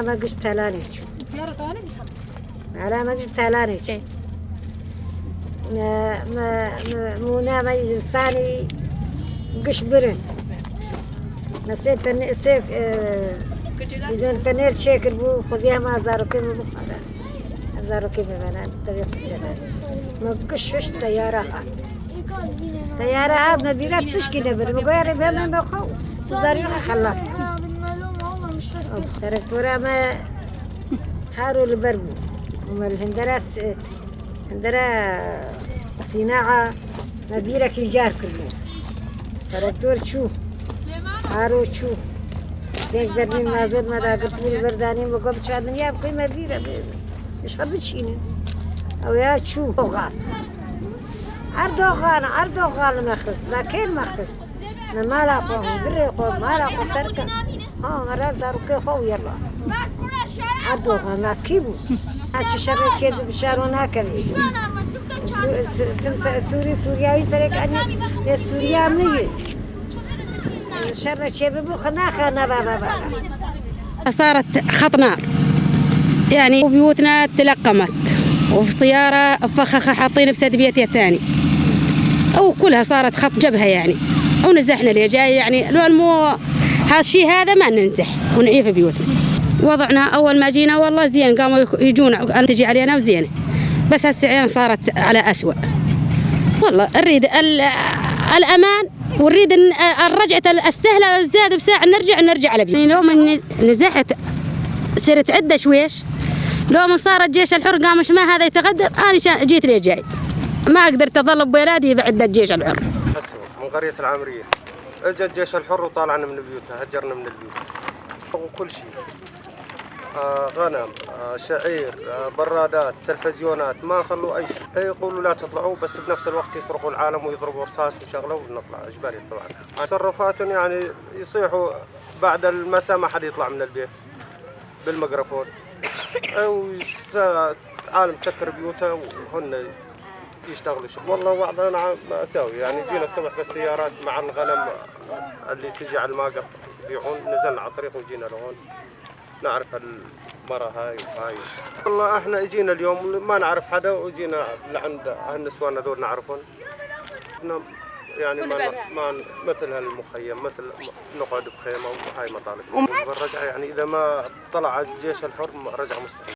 مالا ما قش تلاني شو، مالا ما قش تلاني شو. ما ما مونا ما يجستاني قش برن مسيب بن سيف بدون بنير شاكر بو خذيها ما زارو كيف بخدا زارو كيف بنان تبي ما بقشش طيارة هات طيارة هات ما بيرات تشكي نبر مغير بهم ما خو زاري خلص تركتورا ما هارو البربو وما الهندرس هندرا صناعة ما بيرك يجار كله تركتور شو هارو شو ليش برمي مازود ما دا قلت برداني بقوم شادن يا بقي ما بيرة مش هبتشيني أو يا شو غال أردوغان أردوغان ما خست ما كين ما خست ما لا قوم دري قوم ما لا قوم تركه ها مرات زاروكي خو يلا أردوغان ما كيبو هادشي شر شيء بشارونا كذي سوري سورياوي سرك عني يا سوريا مي شر شيء ببو خنا خنا بابا بابا. صارت خط نار يعني، وبيوتنا تلقمت، وفي سيارة فخخة حاطين بسد بيتي الثاني، وكلها صارت خط جبهة يعني، ونزحنا اللي جاي يعني. لو مو هالشيء هذا ما ننزح ونعيف بيوتنا. وضعنا أول ما جينا والله زين، قاموا يجون تجي علينا وزينة، بس هسه يعني صارت على أسوأ. والله نريد الأمان ونريد الرجعة السهلة زاد بساعة نرجع على بيوتنا. لو من نزحت صرت عدة شويش، لو من صار الجيش الحر قام ما هذا يتقدم، أنا جيت لي جاي ما قدرت أظل بولادي بعد الجيش الحر. من قرية العامرية اجى الجيش الحر وطالعنا من بيوتنا، هجرنا من البيوت وكل شيء، غنم، شعير، برادات، تلفزيونات، ما خلوا اي شيء. يقولوا لا تطلعوا، بس بنفس الوقت يسرقوا العالم ويضربوا رصاص وشغله ونطلع اجباري طبعا. تصرفاتهم يعني يصيحوا بعد المساء ما حد يطلع من البيت بالميكروفون، والعالم تسكر بيوتها وهن يشتغلوا شغل. والله وضعنا مأساوي يعني، جينا الصبح بالسيارات مع الغنم اللي تجي على الموقف يبيعون، نزلنا على الطريق وجينا لهون نعرف المرة هاي وهاي. والله احنا اجينا اليوم ما نعرف حدا، وجينا لعند هالنسوان هذول نعرفهم يعني، ما مثل هالمخيم، مثل نقعد بخيمة وهاي مطالب. بالرجعة يعني اذا ما طلع الجيش الحر رجع مستحيل.